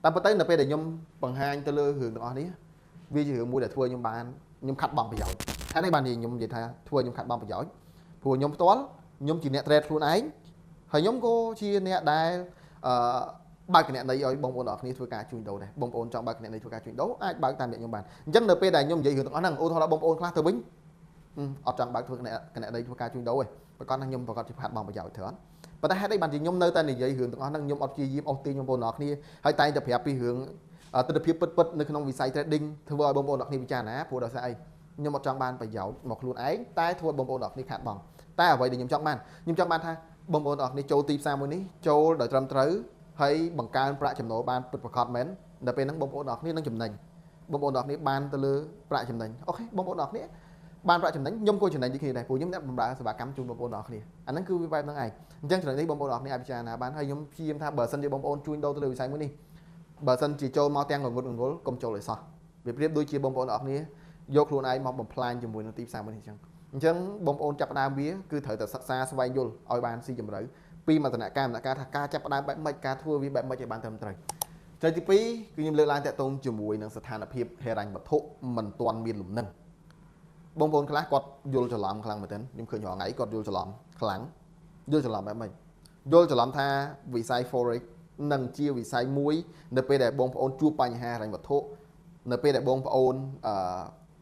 តាមពិតទៅនៅពេលដែលខ្ញុំបង្ហាញទៅលើរឿងទាំងអស់នេះវាជារឿងមួយដែលធ្វើខ្ញុំបានខ្ញុំខាត់បងប្រយោជន៍ហេតុអីបានជាខ្ញុំនិយាយថាធ្វើខ្ញុំខាត់បងប្រយោជន៍ព្រោះខ្ញុំផ្ទាល់ខ្ញុំជាអ្នក trade ខ្លួនឯងហើយខ្ញុំក៏ជាអ្នកដែលអឺបើកគណនីឲ្យបងប្អូនទាំងអស់គ្នាធ្វើការជួញដូរដែរបងប្អូនចង់បើកគណនីធ្វើការជួញដូរអាចបើកតាមអ្នកខ្ញុំបានអញ្ចឹងនៅពេលដែលខ្ញុំនិយាយរឿងទាំងអស់ហ្នឹងឧទាហរណ៍បងប្អូនខ្លះទៅវិញអត់ចង់បើកធ្វើគណនីធ្វើការជួញដូរទេប្រកាសថាខ្ញុំប្រកាសជាខាត់បងប្រយោជន៍ត្រូវអត់ប៉ុន្តែហេតុអីបានជាខ្ញុំនៅតែនិយាយរឿងទាំងអស់ហ្នឹងខ្ញុំអត់ព្យាយាមអូសទាញបងប្អូនទាំងអស់គ្នាហើយតែងតែប្រាប់ពីរឿងទិដ្ឋភាពពិតៗនៅក្នុងវិស័យ trading ធ្វើឲ្យបងប្អូនទាំងអស់គ្នាពិចារណាព្រោះដោយសារអីខ្ញុំអត់ចង់បានប្រយោជន៍មកខ្លួនឯងតែធ្វើឲ្យបងប្អូនទាំងអស់គ្នាខាតបង់តែអ្វីដែលខ្ញុំចង់បានខ្ញុំចង់បានថាបងប្អូនទាំងអស់គ្នាចូលទីផ្សារមួយនេះចូលដោយត្រឹមត្រូវហើយបង្កើនប្រាក់ចំណូលបានពិតប្រាកដមែនដល់ពេលហ្នឹងបងប្អូនទាំងអស់គ្នានឹងចំណេញបងប្អូនទាំងអស់គ្នាបានទៅលើប្រាក់ចំណេញអូខេបងប្អូនទាំងអស់គ្នាបានប្រាក់ចំណេញខ្ញុំក៏ចំណេញដូចគ្នាដែរព្រោះខ្ញុំអ្នកបម្រើសេវាកម្មជូនបងប្អូនទាំងអស់គ្នាអាហ្នឹងគឺវាបែបហ្នឹងឯងអញ្ចឹងចំណុចនេះបងប្អូនទាំងអស់គ្នាអាចពិចារណាបានហើយខ្ញុំព្យាយាមថាបើសិនជាបងប្អូនជួញដូរទៅលើវិស័យមួយនេះបើសិនជាចូលមកទាំងងងុតងងល់កុំចូលឲ្យសោះវាប្រៀបដូចជាបងប្អូនទាំងអស់គ្នាយកខ្លួនឯងមកបំផ្លាញជាមួយនឹងទីផ្សារមួយនេះអញ្ចឹងបងប្អូនចាប់ផ្ដើមវាគឺត្រូវតែសិក្សាស្វែងយល់ឲ្យបានស៊ីជម្រៅពីមតនការមនការថាការចាប់ផ្ដើមបែបម៉េចការធ្វើវាបែបម៉េចឲ្យបានត្រឹមត្រូវចំណុចទី2គឺខ្ញុំលើកឡើងតាក់ទងជាមួយនឹងស្ថានភាពហិរញ្ញវត្ថុមិនទាន់មានលំនឹងបងប្អូនខ្លះគាត់យល់ច្រឡំខ្លាំងមែនទែនខ្ញុំឃើញរាល់ថ្ងៃគាត់យល់ច្រឡំខ្លាំងយល់ច្រឡំបែបម៉េចយល់ច្រឡំថាវិស័យ Forex នឹងជាវិស័យមួយនៅពេលដែលបងប្អូនជួបបញ្ហាហិរញ្ញវត្ថុនៅពេលដែលបងប្អូន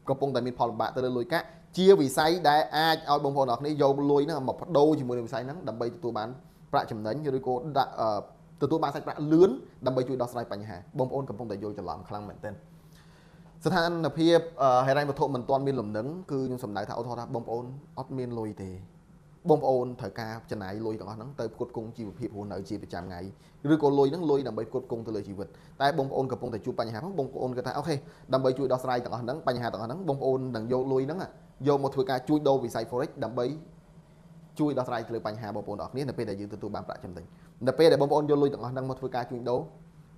កំពុងតែមានផលលំបាកទៅលើលុយកាក់ជាវិស័យដែលអាចឲ្យបងប្អូនទាំងអស់គ្នាយកលុយហ្នឹងមកបដូរជាមួយនឹងវិស័យហ្នឹងដើម្បីទទួលបានប្រាក់ចំណេញឬក៏ដាក់ទទួលបានសាច់ប្រាក់លឿនដើម្បីជួយដោះស្រាយបញ្ហាបងប្អូនកំពុងតែយល់ច្រឡំខ្លាំងមែនទែនស្ថានភាពហិរញ្ញវត្ថុមិនទាន់មានលំនឹងគឺខ្ញុំសំដៅថាឧទាហរណ៍ថាបងប្អូនអត់មានលុយទេបងប្អូនត្រូវការចំណាយលុយទាំងអស់ហ្នឹងទៅផ្គត់ផ្គង់ជីវភាពរស់នៅជាប្រចាំថ្ងៃឬក៏លុយហ្នឹងលុយដើម្បីផ្គត់ផ្គង់ទៅលើជីវិតតែបងប្អូនកំពុងតែជួបបញ្ហាហ្នឹងបងប្អូនគិតថាអូខេដើម្បីជួយដោះស្រាយទាំងអស់ហ្នឹងបញ្ហាទាំងអស់ហ្នឹងបងប្អូននឹងយកលុយហ្នឹងយកមកធ្វើការជួញដូរវិស័យ Forex ដើម្បីជួយដោះស្រាយទៅលើបញ្ហាបងប្អូនទាំងអស់គ្នានៅពេលដែលយើងទទួលបានប្រាក់ចំណេញនៅពេលដែលបងប្អូនយកលុយទាំងអស់ហ្នឹងមកធ្វើការជួញដូរ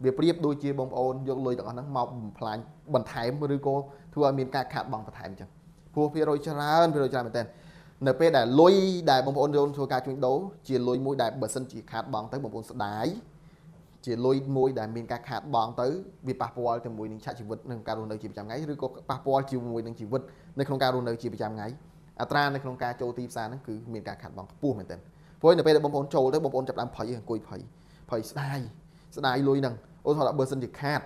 វាប្រៀបដូចជាបងប្អូនយកលុយទាំងអស់ហ្នឹងមកបំផ្លាញបន្ថែមឬក៏ធ្វើឲ្យមានការខាតបង់បន្ថែមអញ្ចឹងព្រោះភាគរយច្រើនភាគរយច្រើនមែនទែននៅពេលដែលលុយដែលបងប្អូនយកធ្វើការជួញដូរជាលុយមួយដែលបើសិនជាខាតបង់ទៅបងប្អូនស្ដាយជាលុយមួយដែលមានការខាតបង់ទៅវាប៉ះពាល់ជាមួយនឹងឆាកជីវិតក្នុងការរស់នៅជាប្រចាំថ្ងៃឬក៏ប៉ះពាល់ជាមួយនឹងជីវិតនៅក្នុងការរស់នៅជាប្រចាំថ្ងៃអត្រានៅក្នុងការចូលទីផ្សារហ្នឹងគឺមានការខាតបង់ខ្ពស់មែនទែនព្រោះនៅពេលដែលបងប្អូនចូលទៅបងប្អូនចាប់ដើមភ័យអង្គុយភ័យភ័យស្ដាយស្ដាយលុយហ្នឹងឧទាហរណ៍បើសិនជាខាត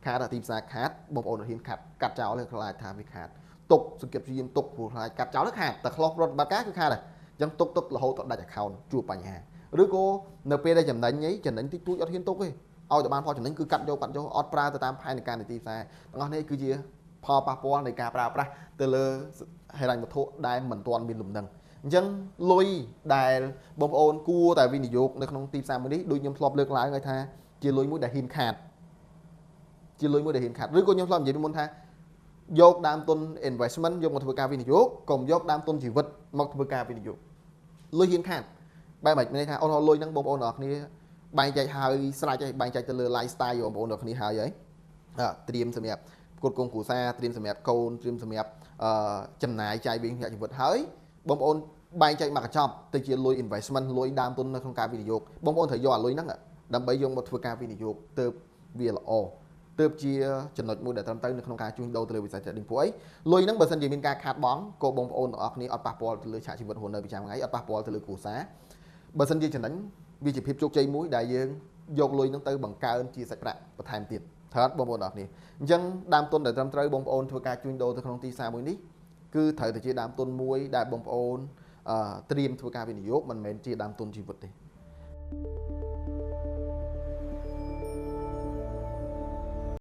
ខាតទីផ្សារខាតបងប្អូនហ៊ានខាតកាត់ចោលទេខ្លាចថាវាខាតទុកសង្កេតព្យាយាមទុកព្រោះខ្លាចកាត់ចោលទៅខាតតែឆ្លោះប្រតិបត្តិការគឺខាតដែរអញ្ចឹងទុកទុករហូតដល់ដាច់ account ជួបបញ្ហាឬក៏នៅពេលដែលចំណេញអីចំណេញតិចតួចអត់ហ៊ានទុកទេឲ្យតែបានផលចំណេញគឺកាត់យកកាត់យកអត់ប្រើទៅតាមផែនការនៃទីផ្សារទាំងអស់នេះគឺជាផលប៉ះពាល់នៃការប្រើប្រាស់ទៅលើហិរញ្ញវត្ថុដែលមិនទាន់មានលំនឹងអញ្ចឹងលុយដែលបងប្អូនគួរតែវិនិយោគនៅក្នុងទីផ្សារមួយនេះដូចខ្ញុំធ្លាប់លើកឡើងហើយថាជាលុយមួយដែលហ៊ានខាតជាលុយមួយដែលហ៊ានខាតឬក៏ខ្ញុំធ្លាប់និយាយពីមុនថាយកដើមទុន investment យកមកធ្វើការវិនិយោគកុំយកដើមទុនជីវិតមកធ្វើការវិនិយោគលុយហ៊ានខាតបែបម៉េចមានន័យថាអូនលុយហ្នឹងបងប្អូនទាំងអស់គ្នាបែងចែកហើយស្រេចហើយបែងចែកទៅលើ lifestyle បងប្អូនទាំងអស់គ្នាហើយហើយត្រៀមសម្រាប់ផ្គត់ផ្គង់គ្រួសារត្រៀមសម្រាប់កូនត្រៀមសម្រាប់ចំណាយចាយវិញជីវិតហើយបងប្អូនបែងចែកមកកញ្ចប់ទៅជាលុយ investment លុយដើមទុននៅក្នុងការវិនិយោគបងប្អូនត្រូវយកអាលុយហ្នឹងដើម្បីយកមកធ្វើការវិនិយោគទៅវាល្អទើបជាចំណុចមួយដែលត្រឹមត្រូវនៅក្នុងការជួញដូរទៅលើវិស័យ trading ពួកអីលុយហ្នឹងបើសិនជាមានការខាតបង់ក៏បងប្អូនទាំងអស់គ្នាអត់ប៉ះពាល់ទៅលើឆាកជីវិតរស់នៅប្រចាំថ្ងៃអត់ប៉ះពាល់ទៅលើគ្រួសារបើសិនជាចំណេញវាជាភាពជោគជ័យមួយដែលយើងយកលុយហ្នឹងទៅបង្កើនជាសាច់ប្រាក់បន្ថែមទៀតត្រូវអត់បងប្អូនទាំងអស់គ្នាអញ្ចឹងដើមទុនដែលត្រឹមត្រូវបងប្អូនធ្វើការជួញដូរទៅក្នុងទីផ្សារមួយនេះគឺត្រូវតែជាដើមទុនមួយដែលបងប្អូនត្រៀមធ្វើការវិនិយោគមិនមែនជាដើមទុនជីវិតទេ។